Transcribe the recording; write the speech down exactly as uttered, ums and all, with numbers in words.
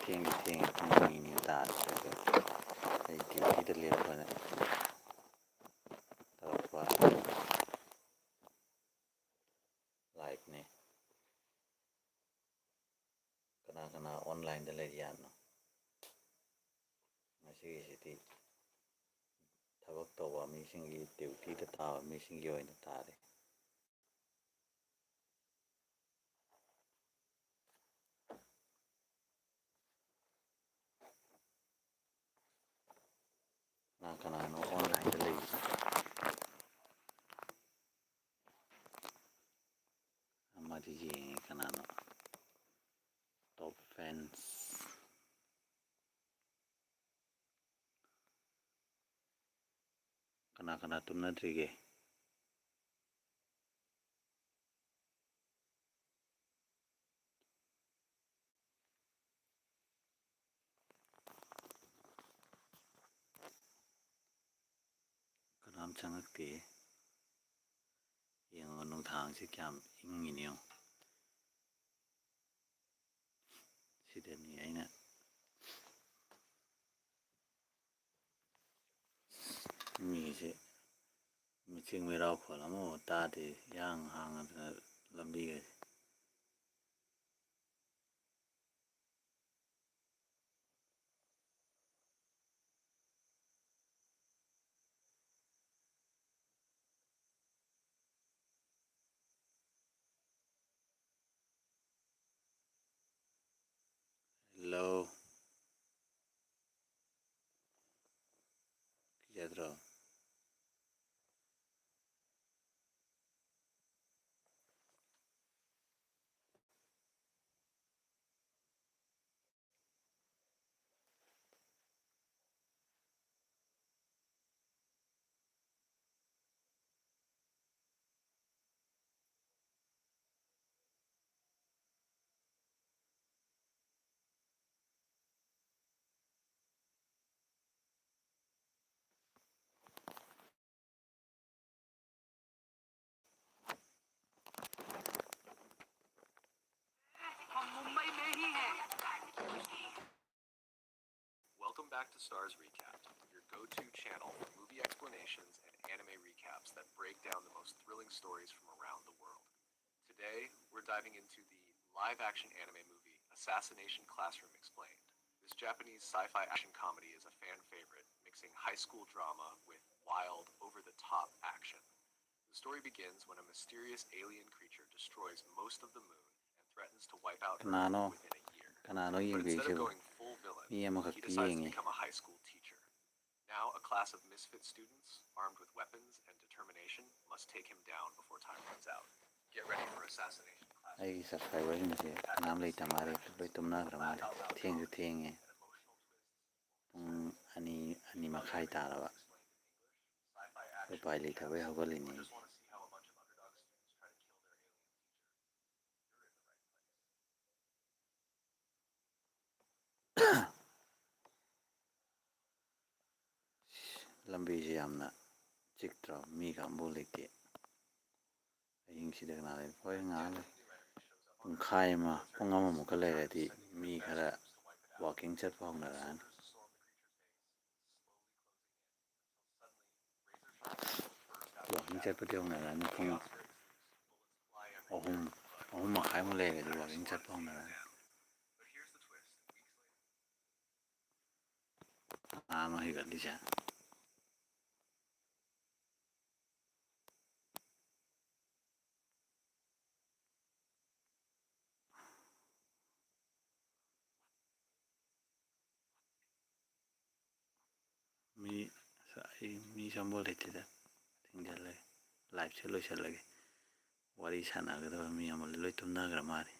ꯊꯦꯡꯗꯤ ꯊꯦꯡꯉꯦ, ꯄꯨꯡ ꯑꯅꯤ ꯇꯥꯔꯦ꯫ ꯑꯗꯣ ꯑꯩ ꯗ꯭ꯌꯨꯇꯤꯗ ꯂꯦꯞꯄꯅ ꯇꯧꯔꯛꯄ ꯂꯥꯏꯚꯅꯦ꯫ ꯀꯅꯥ ꯀꯅꯥ ꯑꯣꯟꯂꯥꯏꯟꯗ ꯂꯩꯔꯤ ꯌꯥꯠꯅꯣ? ꯉꯁꯤꯒꯤꯁꯤꯗꯤ ꯊꯕꯛ ꯇꯧꯕ ꯃꯤꯁꯤꯡꯒꯤ, ꯗ꯭ꯌꯨꯇꯤꯗ ꯇꯥꯕ ꯃꯤꯁꯤꯡꯒꯤ ꯑꯣꯏꯅ ꯇꯥꯔꯦ꯫ ꯀꯅꯥ ꯀꯅꯥꯅꯣ ꯑꯣꯟꯂꯥꯏꯟꯗ ꯂꯩꯔꯤꯁꯦ? ꯑꯃꯗꯤ ꯌꯦꯡꯉꯤ, ꯀꯅꯥꯅꯣ? ꯇꯣꯞ ꯐꯦꯟꯁ꯫ ꯀꯅꯥ ꯀꯅꯥ ꯇꯨꯝꯅꯗ꯭ꯔꯤꯒꯦ? ꯀꯅꯥꯝ ꯆꯪꯉꯛꯇꯦ꯫ ꯌꯦꯡꯉꯣ, ꯅꯨꯡꯗꯥꯡꯁꯤ ꯀꯌꯥꯝ ꯏꯪꯉꯤꯅꯣ ꯌꯦꯡꯉꯣ꯫ ꯁꯤꯗꯅꯤ ꯑꯩꯅ ꯃꯤꯁꯦ ꯃꯤꯆꯤꯡ ꯃꯤꯔꯥꯎ ꯈꯣꯜ ꯑꯃꯐꯥꯎ ꯇꯥꯗꯦ, ꯏꯍꯥꯡ ꯍꯥꯡꯉꯗꯅ ꯂꯝꯕꯤꯒꯁꯦ꯫ Hello. ꯀꯤꯖꯗ꯭ꯔꯣ? Back to Stars Recap, your go-to channel for movie explanations and anime recaps that break down the most thrilling stories from around the world. Today, we're diving into the live-action anime movie Assassination Classroom Explained. This Japanese sci-fi action comedy is a fan favorite, mixing high school drama with wild, over-the-top action. The story begins when a mysterious alien creature destroys most of the moon and threatens to wipe out Earth ꯀꯅꯥꯅꯣ? Within a year. ꯀꯅꯥꯅꯣ But instead of ꯌꯦꯡꯕꯤꯔꯤꯁꯤꯕꯣ? Going full villain, ꯃꯤ ꯑꯃꯈꯛꯇꯤ he decides to ꯌꯦꯡꯉꯤ꯫ Become a high school teacher. Now, a class of misfit students, armed with weapons and determination, must take him down before time runs out. Get ready for assassination class. ꯑꯩꯒꯤ subscriberꯁꯤꯡꯁꯦ ꯀꯅꯥꯝ ꯂꯩꯇ ꯃꯥꯜꯂꯦ, ꯂꯣꯏ ꯇꯨꯝꯅꯈ꯭ꯔ ꯃꯥꯜꯂꯦ꯫ ꯊꯦꯡꯁꯨ ꯊꯦꯡꯉꯦ꯫ ꯄꯨꯡ ꯑꯅꯤ, ꯑꯅꯤ ꯃꯈꯥꯏ ꯇꯥꯔꯕ꯫ ꯎꯄꯥꯏ ꯂꯩꯇꯕꯩ ꯍꯧꯒꯠꯂꯤꯅꯦ ꯑꯩꯁꯦ꯫ ꯂꯝꯕꯤꯁꯦ ꯌꯥꯝꯅ ꯆꯤꯛꯇ꯭ꯔꯣ? ꯃꯤꯒ ꯑꯝꯐꯥꯎ ꯂꯩꯇꯦ꯫ ꯑꯍꯤꯡꯁꯤꯗ ꯀꯅꯥ ꯂꯩ? ꯍꯣꯏ, ꯉꯥꯏꯍꯥꯛ ꯂꯩ꯫ ꯄꯨꯡꯈꯥꯏ ꯑꯃ, ꯄꯨꯡ ꯑꯃꯃꯨꯛꯀ ꯂꯩꯔꯗꯤ ꯃꯤ ꯈꯔ walking ꯆꯠꯄ ꯍꯧꯅꯔꯛꯑꯅꯤ꯫ Walking ꯆꯠꯄꯗꯤ ꯍꯧꯅꯔꯛꯑꯅꯤ꯫ ꯄꯨꯡ ꯑꯍꯨꯝ, ꯑꯍꯨꯝ ꯃꯈꯥꯏꯃꯨꯛ ꯂꯩꯔꯗꯤ walking ꯆꯠꯄ ꯍꯧꯅꯔꯛꯑꯅꯤ꯫ ꯀꯅꯥꯅꯣ ꯍꯩꯒꯠꯂꯤꯁꯦ? ꯃꯤ, ꯑꯩ ꯃꯤꯁꯨ ꯑꯝꯐꯥꯎ ꯂꯩꯇꯦꯗ꯫ ꯊꯤꯡꯖꯤꯜꯂꯒꯦ꯫ Liveꯁꯦ ꯂꯣꯏꯁꯤꯜꯂꯒꯦ꯫ ꯋꯥꯔꯤ ꯁꯥꯟꯅꯒꯗꯕ ꯃꯤ ꯑꯃ ꯂꯣꯏ ꯇꯨꯝꯅꯈ꯭ꯔ ꯃꯥꯜꯂꯦ꯫